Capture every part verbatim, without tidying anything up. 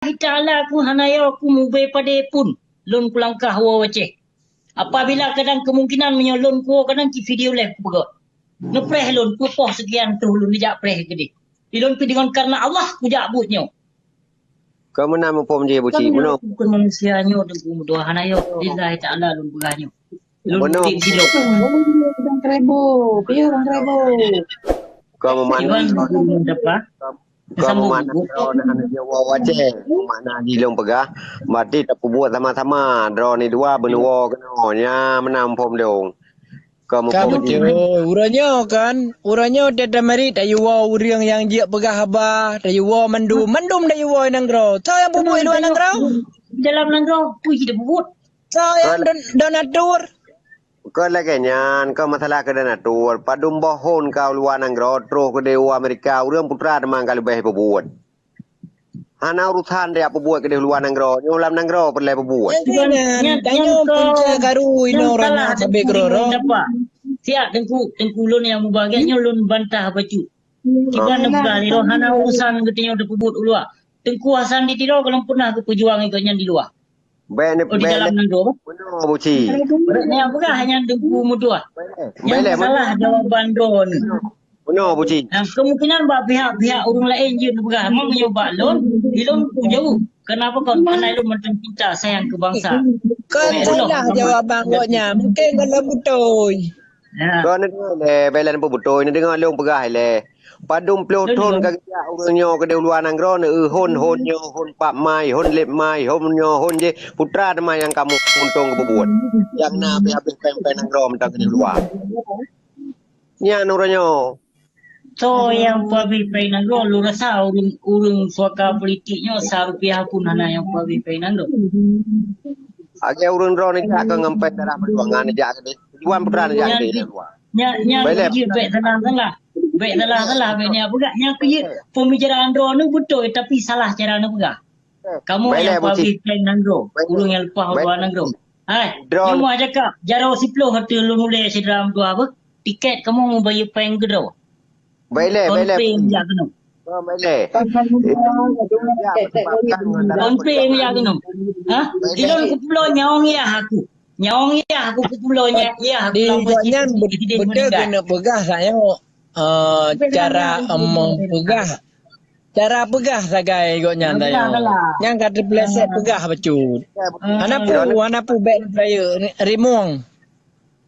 Billahi taala ku hana yo ku mubé padé pun lôn kulangkah woe u Aceh. Apabila kadang kemungkinan meunyoe lôn kuwoe kadang cit video lé kupeugah. Neupreh lôn peupoh sekian troh lôn neujak preh keudeh. Di lôn pih deungon karena Allah kujak buet nyoe. Keu meunan muphom jih Abusyik, bunoe. Bukan manusia nyoe deungon meudoa hana yo. Billahi taala lôn peugah nyoe. Lôn Bunoe. Mudik sidroe. Bang Rebo, piye Bang Rebo? Keu meunan. Iwan, Bang Rebo. Keu meunan droeneuh hana jiwoe u Aceh. Makna jih lôn peugah, berarti tapeubuet sama-sama. Droeneuh dua beuneuwoe keunoe. Nyan meunan muphom lôn. Ka Ka muphom jih. Beutôi. Uroe nyoe kan, uroe nyoe teutamari tayue woe ureueng nyang jeuet peugah haba, tayue woe mandum, mandum tayue woe nanggroe. Soe nyang peubuet luwa nanggroe? Dalam nanggroe, pui jih peubuet. Soe nyang Kon- don, don atur? Kon lagèe nyan, kon masalah keu don atur. Padum boh thon ka u luwa nanggroe, troh keudeh u Amerika, ureueng putra teuma ka leubeh peubuet. Hana urusan tajak peubuet keudeh luwa nanggroe, nyoe lam nanggroe peureulèe peubuet. Nyan, nyan, nyan, nyan, nyan punca karu inoe nyan ureueng salah nyan sabe Teungku keudroe. Limong Dapa. Siap Teungku, Teungku lôn nyang mubagia nyoe lôn bantah bacut. Kiban neupeugah lé hana urusan geutanyoe tapeubuet u luwa. Teungku Hasan di Tiro gohlom peunah geupeujuang gobnyan di luwa. Bèk ne-, Oh, di bèk dalam ne-, nanggroe, bah? Bunoe Abusyik. Bèk nyang peugah hanya Teungku meutuah. Bèk, bèk, nyang salah jawaban droeneuh. Bunoe Abusyik. Nah, kemungkinan bak pihak-pihak ureueng laén jeuet neupeugah, "Emang meunyoe bak lôn, di lôn kujaweueb. Kenapa kon? Karena lôn mantong cinta sayang keu bangsa." Kon salah jawaban gobnyan. Mungkin gohlom beutôi. Ya. Kon neudeungoe lé, bèk lôn peubeutôi, neudeungoe lôn peugah lé. Padum ploh thon ka geujak ureueng nyoe keudeh luwa nanggroe, neu hon, hon nyoe, hon pat mai, hon lhèe mai, hon nyoe, hon jéh, putra teuma nyang ka muntông geupeubuet. Nyang na habéh-habéh péng-péng nanggroe mantong keudeh luwa. Nyan uroe nyoe. Soe nyang peuhabéh péng nanggroe, lôn rasa ureueng, ureueng suaka politik nyoe sa rupiah pun hana nyang peuhabéh péng nanggroe. Lagèe ureueng droeneuh jak keu ngon péng darah peujuangan jak keudeh. Tujuan putra jak keudeh. Nyan, nyan jeuet bèk salah-salah. Bèk salah-salah, bèk nyan peugah. Nyan jeuet pembicaraan droeneuh beutôi, tapi salah cara neupeugah. Kamoe nyang peuhabéh péng nanggroe, ureueng nyang leupah u luwa nanggroe. Hai, nyoe cakap, jaroe siploh ateueh lôn ulèe syedara meutuah beuh. Tiket kamoe mubayeue péng keudroe. Baik lé, baik lé. Konfirm jak keunoe. Oh, baik lé. Konfirm jak keunoe. Ha? Ilôn kupulo nyawong yah aku. Nyawong yah aku kupulo nyawong yah aku. Di gobnyan beutôi keuneuk peugah sayoe, eh, cara, em, peugah. Cara peugah sagai gobnyan sayoe. Nyang ka teupeuleset peugah bacut. Hana peue, hana peue bèk neupeurayeuk, rimueng.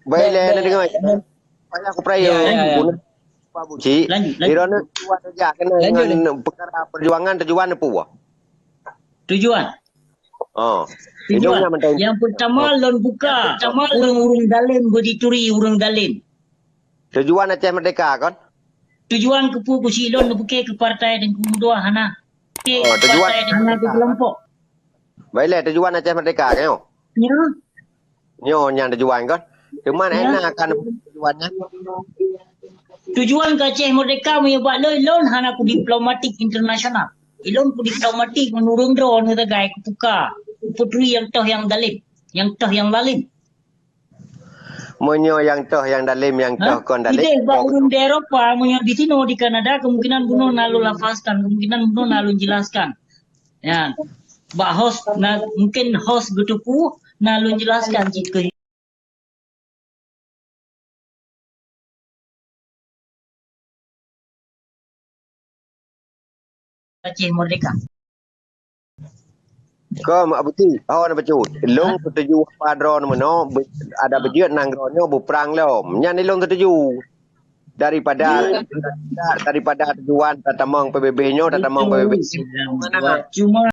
Baik lé, na deungoe. Payah kupeurayeuk. Ya, ya, ya. Pak Buci, lanjut, lanjut. Di droeneuh tujuan jak keunoe ngon peukara peujuangan tujuan peue? Tujuan. Oh. Tujuan. Yang pertama, lôn buka ureueng-ureueng dalem, beudituri ureueng dalem. Tujuan Aceh Merdeka, kon? Tujuan keupeue kusi lôn neupiké keu partai Teungku Meudoa hana. Oh, tujuan hana keu kelompok. Baik lé, tujuan Aceh Merdeka, nyoe? Nyoe. Nyoe nyang tujuan kon. Cuman na kan tujuan nyan. Tujuan keu Aceh Merdeka meunyoe bak lôn, lôn hana keu diplomatik internasional. Ilôn keu diplomatik ngon ureueng droeneuh sagai keu puka, keu peuturi nyang toh nyang dalem, nyang toh nyang zalim. Meunyoe nyang toh nyang dalem, nyang toh kon dalem. Ideh bak ureueng di Eropa, meunyoe di sinoe di Kanada, kemungkinan bunoe na lôn lafazkan, kemungkinan bunoe na lôn jelaskan. Ya. Bak host, na, mungkin host geuteupeue, na lôn jelaskan cit keu Aceh Merdeka. Kom, Abuti, hawan bacut. Lôn setuju apa droeneuh meunoe, ada beujeuet nanggroe nyoe beuprang lom. Nyan ilôn setuju. Daripada, daripada tujuan tatamong P B B nyoe, tatamong P B B. Cuma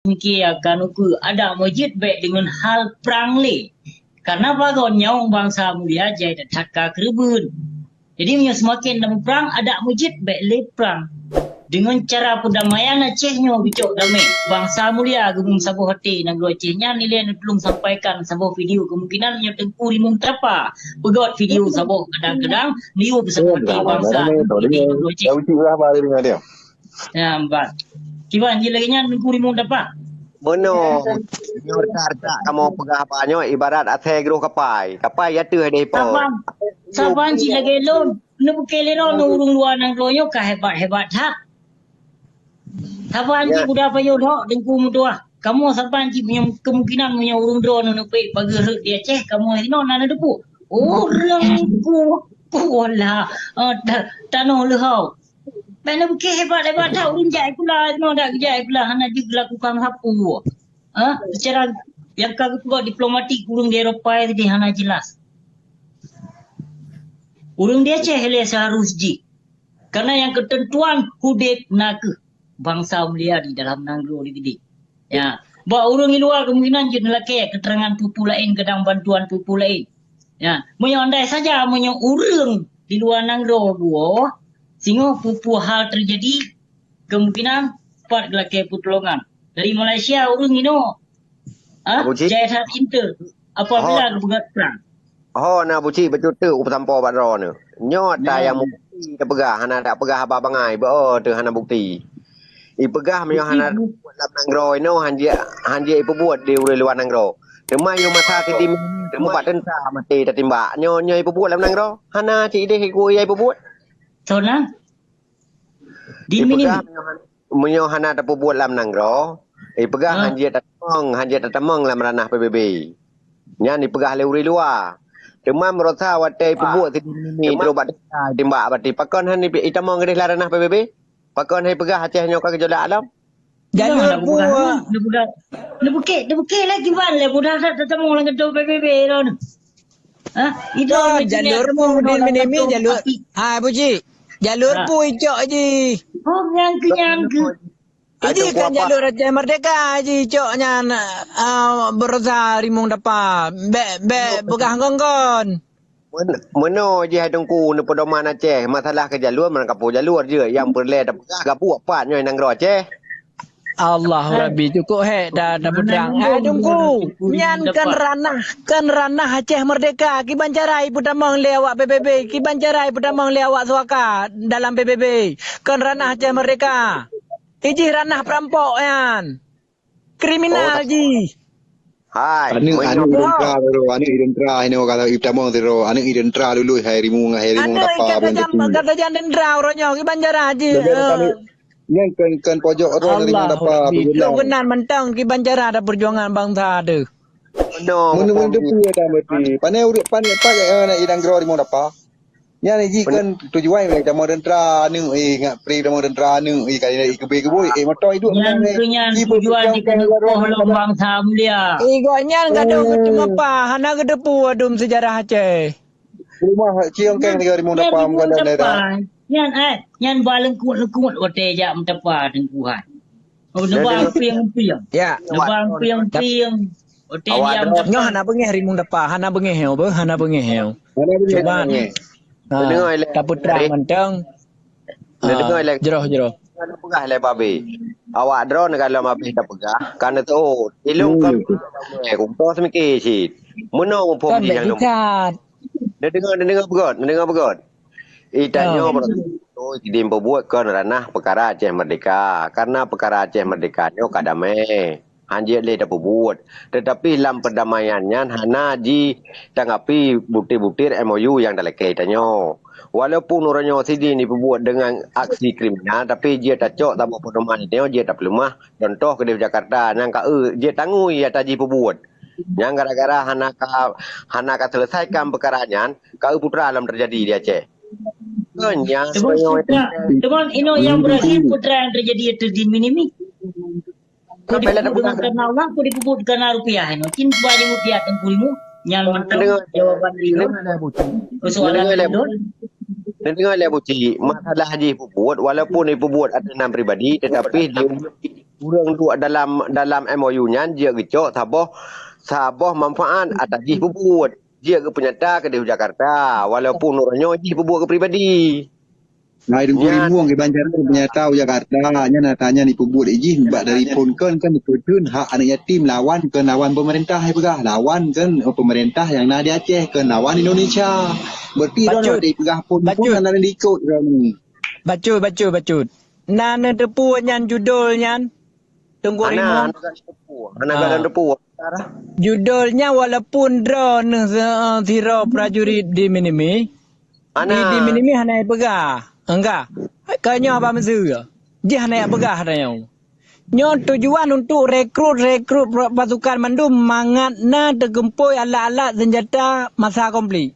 Mungkin akan ukeue adak meujeuet bèk deungon hal prang lé. Karena pagon nyawong bansa mulia jai that-that ka keureubeuen. Jadi meunyoe seumaken na muprang, adak meujeuet bèk lé prang. Deungon cara peudamaian Aceh nyoe geucok damé, bansa mulia geumeusaboh até nanggroe Aceh nyan ilèe neutulông sampaikan saboh video kemungkinan meunyoe Teungku Rimueng Tapa peugöt video saboh kadang-kadang liu peusaboh até bansa nanggroe Aceh. Ya, empat. Kiban jih lagèe nyan Teungku Rimueng Tapa. Meunoe, nyoe retak-retak kamoe peugah haba nyoe ibarat asèe geuroh kapai. Kapai ateueh deh po. Abang. Saban cit lagèe lôn, neubuka lé droeneuh ureueng luwa nanggroe nyoe ka hebat-hebat that. Saban cit buda payoh lhok Teungku meutuah. Kamoe saban cit meunyoe kemungkinan meunyoe ureueng droeneuh neupeuék pageue rhot di Aceh, kamoe inoe na neuteupeue. Ureueng ku, ku wala, eh, ta-, tanoh leuhau. Bèk neubuka hebat-hebat that ureueng jak sikula inoe dak geujak sikula hana jeuet geulakukan sapeue. Ha? Secara nyang ka geupeugah diplomatik ureueng di Eropa nyan hana jelas. Ureueng di Aceh lé seharus jih. Karena nyang keuteuntuan udép na keuh bansa mulia di dalam nanggroe di keudéh. Ya, bak ureueng di luwa kemungkinan jeuet neulakèe keuterangan peue-peue laén, kadang bantuan peue-peue laén. Ya, meunyoe andai saja meunyoe ureueng di luwa nanggroe geuwoe, singoh peue-peue hal teujadi, kemungkinan pat geulakèe peutulongan. Dari Malaysia ureueng inoe, ah, Abu Cik? Jai that inte apabila geupeugah prang. Ho, na Abu Cik, beutôi teuk kupeusampoe bak droeneuh. Nyoe ata nyang bukti teupeugah, hana tapeugah haba bangai, beuo teuh hana bukti. Ipeugah meunyoe hana buet lam nanggroe inoe, han jeuet, han jeuet ipeubuet di ureueng luwa nanggroe. Teuma yôh masa sidin teuma bak teuntra maté tatimbak. Nyoe, nyoe ipeubuet lam nanggroe, hana cit idéh iku ipeubuet. Soe na? Di mini. Ipeugah meunyoe han-, meunyoe hana tapeubuet lam nanggroe, ipeugah han jeuet tatamong, han jeuet tatamong lam ranah P B B. Nyan ipeugah lé ureueng luwa. Teuma meurasa watèe ipeubuet sidin mini droe bak desa timbak bati. Pakon han ipi-, itamong keudéh lam ranah P B B? Pakon han ipeugah Aceh nyoe ka geujolak lom? Jalur buet. Neubukét, neubukét lé kiban lé mudah that tatamong lam kantô P B B lôn. Hah? Itu jalur pu di mini-mini jalur. Ha, Abu Cik. Jalur pu icok jih. Oh, nyang keu, nyang keu. Iji kan jalur Aceh Merdeka jih icok nyan, ah, beurasa rimueng dapa. Bèk, bèk peugah ngon-ngon. Men-, meunoe jih hai Teungku neupeudoman Aceh, masalah keu jalur, meunan kapeue jalur jeuet, nyang peureulèe tapeugah gabuek pat nyoe nanggroe Aceh. Allahu Rabbi, cukôp hék ta-, tapeutrang. Hai Teungku, nyan kan ranah, kan ranah Aceh Merdeka. Kiban cara ipeutamong lé awak P B B, kiban cara ipeutamong lé awak suaka dalam P B B. Kan ranah Aceh Merdeka. Ijih ranah perampok nyan. Kriminal jih. Hai, aneuk, aneuk i teuntra sidroe, aneuk i teuntra inoe kalau itamong sidroe, aneuk i teuntra lulus hai rimueng, hai rimueng dapa. Aneuk i kata jam, kata jam teuntra uroe nyoe, kiban cara jih. Nyan kon, kon pojok roh rimueng dapa. Keubeunang mantong kiban cara ada perjuangan bangsa tu. Meunurot peue dah berarti. Pane ureueng, pane, pane, eh, nak idang gro rimueng dapa. Nyan jih kan tujuan tamong teuntra aneuk, eh, ngat pri tamong teuntra aneuk, eh, kali nak ikubui-kubui, eh, moto iduek. Nyan keuh nyan tujuan jih keuneuk poh lom bangsa mulia. Eh, gobnyan gadôh geuteumapa, hana geuteupeue dum seujarah Aceh. Rumah ciong keng tiga ribu delapan bukan daerah. Nyan, eh, nyan ba leungkot-leungkot watèe jak meutapa teungku hai. Oh, neuba pieng-pieng. Ya. Neuba pieng-pieng. Watèe diam. Nyoe hana beungèh rimueng dapa, hana beungèh nyoe beuh, hana beungèh nyoe. Hana beungèh, hana beungèh. Cuman, ha, tapeutrang mantong. Neudeungoe lé. Jroh, jroh. Peugah lé Babe. Awak droe neukalon Babe tapeugah, ka neuteuôt. Ilong kon, eh, kuto seumike cit. Meunoe muphom jih nyang lom. Neudeungoe, neudeungoe beugöt, neudeungoe beugöt. Itanyoe beutôi sidin peubuet kon ranah peukara Aceh Merdeka. Karena peukara Aceh Merdeka nyoe ka damé. Han jeuet lé tapeubuet. Teutapi lam peudamaian nyan hana jitanggapi butir-butir M O U nyang talakèe tanyoe. Walaupun uroe nyoe sidin jipeubuet deungon aksi kriminal, tapi jeuet tacok saboh peudoman tanyoe jeuet tapeuleumah. Contoh keudéh Jakarta nyang ka eu jeuet tangui ata jipeubuet. Nyang gara-gara hana ka, hana ka seuleusaikon peukara nyan, ka eu putra lom teujadi di Aceh. Kon nyan. Teuma inoe nyang beurasai putra nyang teujadi ateueh di mini-mini. Kau dipeubuet deungon kana uang, kau dipeubuet kana rupiah inoe. Cin dua ribu rupiah teungku ilmu. Nyan mantong jawaban ilmu. Persoalan ilmu. Neudeungoe lé Abu Cik, masalah jih peubuet, walaupun ipeubuet ateueh nan pribadi, tetapi di ureueng duek dalam, dalam M O U nyan jeuet geucok saboh, saboh manfaat ata jih peubuet. Jeuet geupeunyata keudéh u Jakarta, walaupun uroe nyoe jih peubuet keu pribadi. Hai Teungku Rimueng, kiban cara peunyata u Jakarta, nyan ata nyan ipeubuet jih bak dari phon kon, kan ipeutheun hak aneuk yatim lawan kon lawan pemerintah, ipeugah lawan kon pemerintah nyang na di Aceh, kon lawan Indonesia. Berarti droeneuh ipeugah phon kon hana diikot droeneuh. Bacut, bacut, bacut. Na neuteupeue nyan judul nyan? Teungku Rimueng. Hana, hana neuteupeue. Hana neuteupeue. Judulnya walaupun droeneuh se-, sidroe prajurit di Minimi, Di, di Minimi hana peugah. Enggak. Keu nyoe Abah Mesir. Jih hana peugah tanyoe. Nyoe tujuan untuk rekrut-rekrut pasukan mandum mangat na teukumpôi alat-alat senjata masa konflik.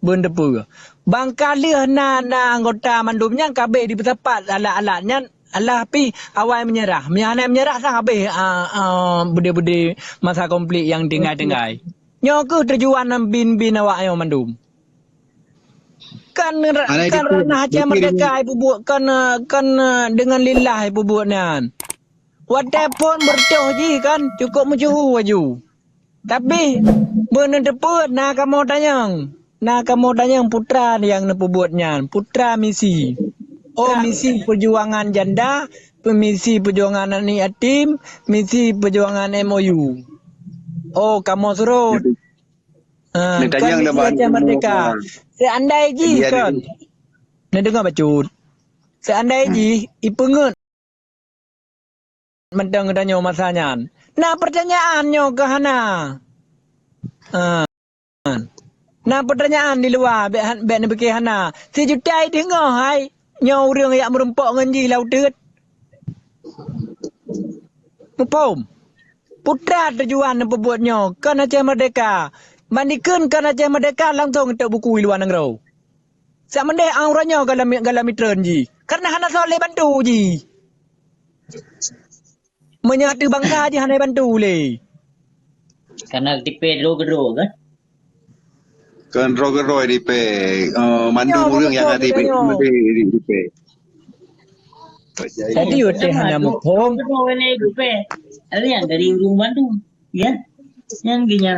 Beuneuteupeu. Bangka lheueh na, na anggota mandum nyan ka abéh jipeusapat alat-alat nyan, alah pih awai meunyeurah. Meunyo hana meunyeurah sang abéh, a, a, beudé-beudé masa konflik nyang tinggai-tinggai. Nyoe kheueh tujuan bin-bin awak nyoe mandum. Kan, kan ranah Aceh Merdeka ipeubuet, kan, kan deungon lillah ipeubuet nyan. Watèe phon beureutoh jih kan, cukôp meusyeuhu laju. Tapi, beuneuteupeu na kamoe tanyong. Na kamoe tanyong putra nyang neupeubuet nyan, putra misi. Oh, misi peujuangan janda, misi peujuangan aneuk yatim, misi peujuangan M O U. Oh, kamoe surot. Ha, kon misi Aceh Merdeka. Seandai jih kon. Neudeungoe bacut. Seandai jih ipeungeut mantong geutanyoe masa nyan. Na peurtanyaan nyoe keu hana? Ha. Na peurtanyaan di luwa, bèk han-, bèk neupike hana. Sijuta ideungoe hai, nyoe ureueng jak meurumpok ngon jih lam uteut. Muphom? Putra tujuan neupeubuet nyoe, kon Aceh Merdeka. Ban dikheun kon Aceh Merdeka langsong teuk buku i luwa nanggroe. Sak meudeh ang uroe nyoe galam, galam mitreun jih. Karena hana soe lé bantu jih. Meunyoe ateueh bangsa jih hana bantu lé. Karena tipe droe keudroe kan? Kon droe keudroe tipe, eh, mandum ureueng nyang na tipe, tipe. Jadi, utai hana muphom. Droe keudroe lé tipe. Ada yang dari ureueng bandum. Ya. Yang dia.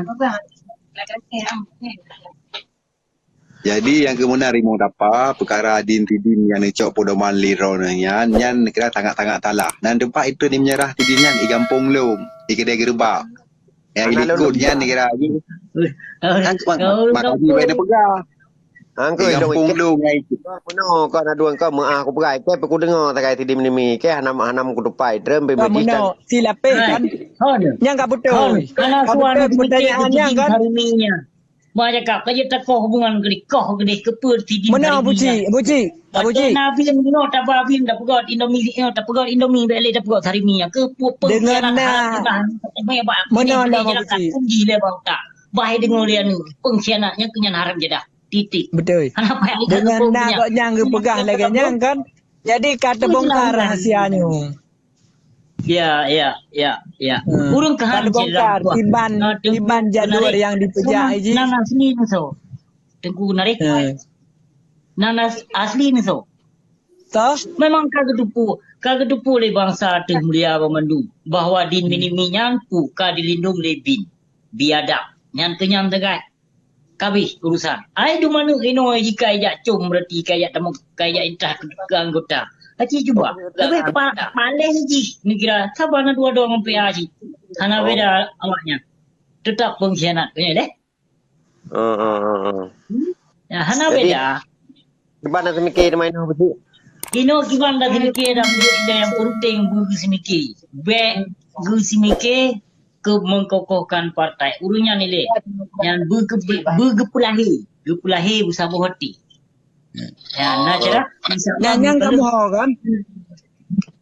Jadi, nyang keu meunan rimong tapa, peukara din sidin nyang neucok peudoman lé droeneuh nyan, nyan kira sangat-sangat salah. Nan teumpat itu ni meunyeurah sidin nyan i gampông lom, i keudè geureubak. Nyang i likot nyan kira laju. Kan mak-, maka jibai neupeugah. I gampông lom ngai. Meunoe kau na dueng kau meuah kupeugah, ikei peukudeungoe sagai sidin meunimi, ikei hana, hana meukutupai, trem pih meunoe, si lapeh kan. Nyang ka beutôi. Ka beutôi peutanyaan nyan kan. Ba cakap, ka jeuet takoh hubungan keudeh, koh keudeh, keupeue sidin. Meunoe Abu Cik, Abu Cik, Abu Cik. Nabi nyoe taba bin tapeugöt Indomie, nyoe tapeugöt Indomie, bèk lé tapeugöt Sarimi. Keu peue pengkhianat haram. Meunoe lah Abu Cik. Kunci lé bak utak. Bah deungoe lé anu, pengkhianat nyan keu nyan haram jadah. Titik. Beutôi. Deungon na gobnyan geupeugah lagèe nyan kan. Jadi ka teubongkar rahsia nyoe. Ya, ya, ya, ya. Hmm. Ureueng keuhan ka teubongkar tiban, tiban jalur nyang dipeujak jih. Nan asli neusoe. Teungku Narit. Hmm. Nan as-, asli neusoe. Toh? Memang ka geuteupeue, ka geuteupeue lé bansa teuh mulia banmandum bahwa din Minimi nyan ka dilindong lé bin. Biadab. Nyan keu nyan sagai. Ka abéh urusan. Ai dum aneuk inoe jika ijak com, berarti ka ijak tamong, ka ijak intrah keu, keu anggota. Aci cuba. Tapi pa-, paléh jih neukira saban dua dong ngon P A jih. Hana beda awaknyan. Tetap pengkhianat punya deh. Heeh, heeh, heeh. Ya, hana beda. Kiban na seumike teuma inoe, Abu Cik? Inoe kiban na seumike dan nyang penting beuseumike. Bèk geuseumike keu mengkokohkan partai. Ureueng nyan ilèe. Nyan beuge-, beugepeulahé. Geupeulahé beusaboh até. Ya, na cara. Nyan, nyan kamoe ho kan?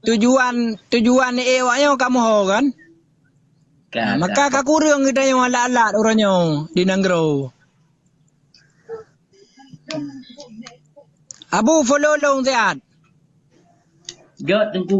Tujuan, tujuan ék awak nyoe kamoe ho kan? Maka ka kureueng geutanyoe alat-alat uroe nyoe di nanggroe. Abu follow lôn siat. Jok teungku